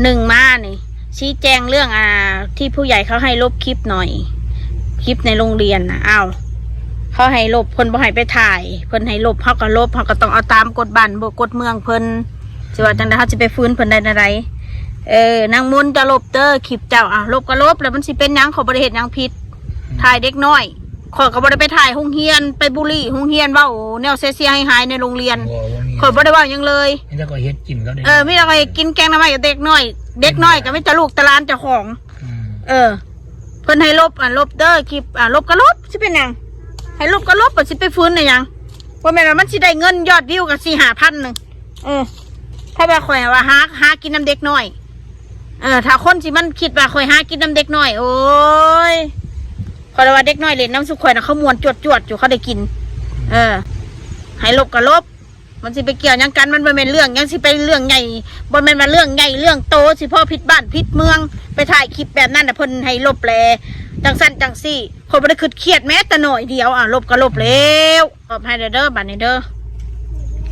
ໜຶ່ງມານີ້ ຊີ້ແຈງເລື່ອງ ອ່າ ທີ່ຜູ້ໃຫຍ່ເຂົາໃຫ້ລົບຄລິບໜ້ອຍ ຄລິບໃນໂຮງຮຽນນະ. ອ້າວ ເຂົາໃຫ້ລົບ ເພິ່ນບໍ່ໃຫ້ໄປຖ່າຍ ເພິ່ນໃຫ້ລົບ ເຮົາກໍລົບ ເຮົາກໍຕ້ອງເອົາຕາມກົດບ້ານ ກົດເມືອງເພິ່ນ. ຊິວ່າຈັ່ງໃດ ເຮົາຊິໄປຝືນເພິ່ນໄດ້ແນວໃດ? ເອີ ນາງມົນຈະລົບເດີຄລິບເຈົ້າ. ອ້າວ ລົບກໍລົບ ແລ້ວມັນຊິເປັນຫຍັງ? ຂ້ອຍບໍ່ໄດ້ເຮັດຫຍັງຜິດ. ອືມ ຖ່າຍເດັກນ້ອຍ ຂ້ອຍກໍບໍ່ໄດ້ໄປຖ່າຍໂຮງຮຽນ ໄປບູລີໂຮງຮຽນ ເວົ້າແນວເສຍໆຫາຍໆໃນໂຮງຮຽນ. ບໍ່ ບໍ່ມີ ຂ້ອຍບໍ່ໄດ້ເວົ້າຫຍັງເລີຍ. ມີແຕ່ຂ້ອຍເຮັດກິນກັບເດັກ ເອີ ມີແຕ່ຂ້ອຍເຮັດກິນແກງໜໍ່ໄມ້ກັບເດັກນ້ອຍ ເດັກນ້ອຍກໍມີແຕ່ລູກແຕ່ຫຼານເຈົ້າຂອງ. ອືມ ເອີ ເພິ່ນໃຫ້ລົບ ອ່າ ລົບເດີຄລິບ ອ່າ ລົບກໍລົບ ຊິເປັນຫຍັງ? ໃຫ້ລົບກໍລົບ ມັນຊິໄປຝືນໄດ້ຫຍັງ? ບໍ່ແມ່ນວ່າມັນຊິໄດ້ເງິນຍອດວິວກໍສີ່ຫ້າພັນໜຶ່ງ. ເອີ ຖ້າວ່າຂ້ອຍວ່າຫາ ຫາກິນນຳເດັກນ້ອຍ ເອີ ຖ້າຄົນທີ່ມັນຄິດວ່າຂ້ອຍຫາກິນນຳເດັກນ້ອຍ ໂອ້ຍ ຂ້ອຍວ່າເດັກນ້ອຍຫຼິ້ນນຳຊຸມຂ້ອຍນະ ເຂົາມ່ວນຈວດໆຢູ່ ເຂົາໄດ້ກິນ. ເອີ ໃຫ້ລົບກໍລົບ ມັນຊິໄປກ່ຽວຫຍັງກັນ? ມັນບໍ່ແມ່ນເລື່ອງຫຍັງ ຊິໄປເລື່ອງໃຫຍ່ ບໍ່ແມ່ນວ່າເລື່ອງໃຫຍ່ເລື່ອງໂຕ ຊິພໍຜິດບ້ານຜິດເມືອງ ໄປຖ່າຍຄລິບແບບນັ້ນນະ ເພິ່ນໃຫ້ລົບແຫຼະ ຈັ່ງຊັ້ນຈັ່ງຊີ້. ຂ້ອຍບໍ່ໄດ້ຄິດຄຽດແມ້ແຕ່ໜ້ອຍດຽວ. ອ່າ ລົບກໍລົບແລ້ວ. ຕອບໃຫ້ແດ່ເດີ ບາດນີ້ເດີ.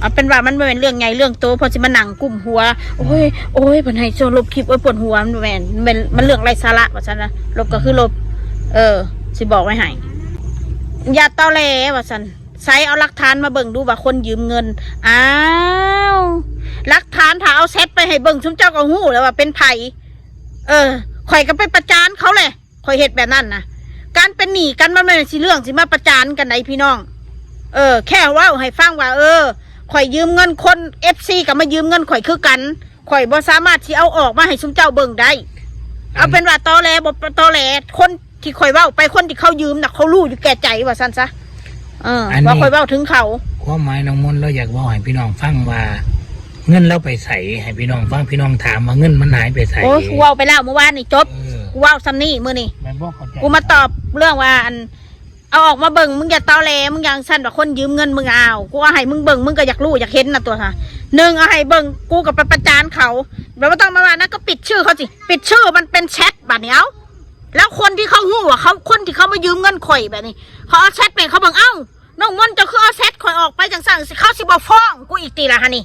ເອົາເປັນວ່າມັນບໍ່ແມ່ນເລື່ອງໃຫຍ່ເລື່ອງໂຕ ພໍຊິມານັ່ງກຸ້ມຫົວ ໂອ້ຍ ໂອ້ຍ ເພິ່ນໃຫ້ໂຊລົບຄລິບ ໂອ້ຍ ປວດຫົວ. ມັນບໍ່ແມ່ນ ແມ່ນ ມັນເລື່ອງໄຮ້ສາລະວ່າຊັ້ນນະ. ລົບກໍຄືລົບ. ເອີ ຊິບອກໄວ້ໃຫ້ ຢ່າຕອແຫຼວ່າຊັ້ນ. ໃສ ເອົາຫຼັກຖານມາເບິ່ງດູວ່າຄົນຢືມເງິນ. ອ້າວ ຫຼັກຖານ ຖ້າເອົາແຊັດໄປໃຫ້ເບິ່ງ ຊຸມເຈົ້າກໍຮູ້ແລ້ວວ່າເປັນໃຜ. ເອີ ຂ້ອຍກໍໄປປະຈານເຂົາແຫຼະ. ຂ້ອຍເຮັດແບບນັ້ນນະ ການເປັນໜີ້ກັນ ມັນບໍ່ແມ່ນຊິເລື່ອງຊິມາປະຈານກັນໃດ໋ພີ່ນ້ອງ. ເອີ ແຄ່ເວົ້າໃຫ້ຟັງວ່າ ເອີ ຂ້ອຍຢືມເງິນຄົນ ເອັຟຊີ ກໍມາຢືມເງິນຂ້ອຍຄືກັນ. ຂ້ອຍບໍ່ສາມາດຊິເອົາອອກມາໃຫ້ຊຸມເຈົ້າເບິ່ງໄດ້. ເອົາເປັນວ່າຕອແຫຼບໍ່ຕອແຫຼ ຄົນທີ່ຂ້ອຍເວົ້າໄປ ຄົນທີ່ເຂົາຢືມນະ ເຂົາຮູ້ຢູ່ແກ່ໃຈວ່າຊັ້ນຊະ. ເອີ ອັນນີ້ ວ່າຂ້ອຍເວົ້າເຖິງເຂົາ. ຄວາມໝາຍນ້ອງມົນ ລາວຢາກເວົ້າໃຫ້ພີ່ນ້ອງຟັງວ່າ ເງິນລາວໄປໃສ ໃຫ້ພີ່ນ້ອງຟັງ. ພີ່ນ້ອງຖາມວ່າເງິນມັນຫາຍໄປໃສ. ໂອ້ຍ ກູເວົ້າໄປແລ້ວມື້ວານນີ້ ຈົບ. ເອີ ກູເວົ້າສ່ຳນີ້ມື້ນີ້. ແມ່ນບໍ່? ເຂົ້າໃຈ. ກູມາຕອບເລື່ອງວ່າ ອັນ ເອົາອອກມາເບິ່ງ ມຶງຢ່າຕອແຫຼ ມຶງຢ່າງຊັ້ນວ່າຄົນຢືມເງິນມຶງ. ອ້າວ ກູເອົາໃຫ້ມຶງເບິ່ງ ມຶງກໍຢາກຮູ້ຢາກເຫັນນະຕົວະ. ໜຶ່ງ ເອົາໃຫ້ເບິ່ງ ກູກໍໄປປະຈານເຂົາ ແບບບໍ່ຕ້ອງມາວ່ານະ ກໍປິດຊື່ເຂົາຊິ ປິດຊື່ມັນເປັນແຊັດບາດນີ້. ເອົາ ແລ້ວຄົນທີ່ເຂົາຮູ້ວ່າເຂົາ ຄົນທີ່ເຂົາມາຢືມເງິນຂ້ອຍແບບນີ້ ເຂົາເອົາແຊັດໄປໃຫ້ເຂົາເບິ່ງ. ເອົ້າ ນ້ອງມົນ ເຈົ້າຄືເອົາແຊັດຂ້ອຍອອກໄປຈັ່ງຊັ້ນ ເຂົາຊິບໍ່ຟ້ອງກູອີກຕິລະຫັ້ນນີ້?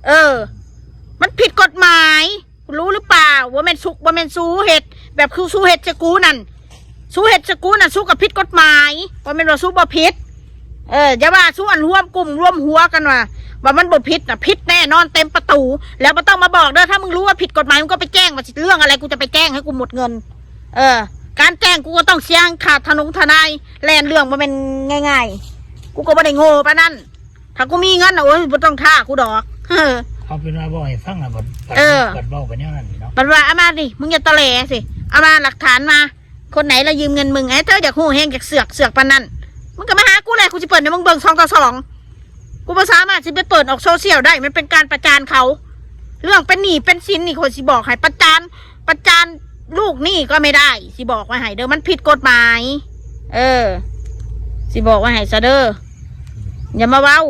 ເອີ ມັນຜິດກົດໝາຍ ຮູ້ຫຼືເປົ່າ? ບໍ່ແມ່ນສຸກ ບໍ່ແມ່ນສູເຮັດ ແບບຄືສູເຮັດໃສ່ກູນັ້ນ ສູເຮັດໃສ່ກູນັ້ນ ສູກໍຜິດກົດໝາຍ ບໍ່ແມ່ນວ່າສູບໍ່ຜິດ. ເອີ ຢ່າວ່າສູອັນຮວມກຸ່ມລວມຫົວກັນວ່າ ວ່າມັນບໍ່ຜິດນະ ຜິດແນ່ນອນເຕັມປະຕູ. ແລ້ວບໍ່ຕ້ອງມາບອກເດີ ຖ້າມຶງຮູ້ວ່າຜິດກົດໝາຍ ມຶງກໍໄປແຈ້ງ ວ່າຊິເລື່ອງອະໄລ ກູຈະໄປແຈ້ງໃຫ້ກູໝົດເງິນ. ເອີ ການແຈ້ງ ກູກໍຕ້ອງເສຍຄ່າທະນົງທະນາຍ ແລ່ນເລື່ອງບໍ່ແມ່ນງ່າຍໆ ກູກໍບໍ່ໄດ້ໂງ່ປານນັ້ນ. ຖ້າກູມີເງິນນະ ໂອ້ຍ ບໍ່ຕ້ອງທ້າກູດອກ. ເອົາເປັນວ່າເວົ້າໃຫ້ຟັງນະ ບັດ ບັດ ເອີ ບັດເວົ້າໄປແນວນັ້ນນີ້ເນາະ ບັດວ່າ ເອົາມານີ້ ມຶງຢ່າຕະແຫຼຊິ ເອົາມາຫຼັກຖານມາ ຄົນໃດລະຢືມເງິນມຶງ? ເອີ ເຈົ້າຢາກຮູ້ແຮງ ຢາກເຊືອກ ເຊືອກປານນັ້ນ ມຶງກໍມາຫາກູແຫຼະ ກູຊິເປີດໃຫ້ມຶງເບິ່ງສອງຕໍ່ສອງ. ກູບໍ່ສາມາດຊິໄປເປີດອອກໂຊຊຽວໄດ້ ມັນເປັນການປະຈານເຂົາ. ເລື່ອງເປັນໜີ້ເປັນສິນນີ້ ຂ້ອຍຊິບອກໃຫ້ ປະຈານ ປະຈານລູກໜີ້ກໍບໍ່ໄດ້ ຊິບອກໄວ້ໃຫ້ເດີ ມັນຜິດກົດໝາຍ. ເອີ ຊິບອກໄວ້ໃຫ້ຊະເດີ ຢ່າມາເວົ້າ.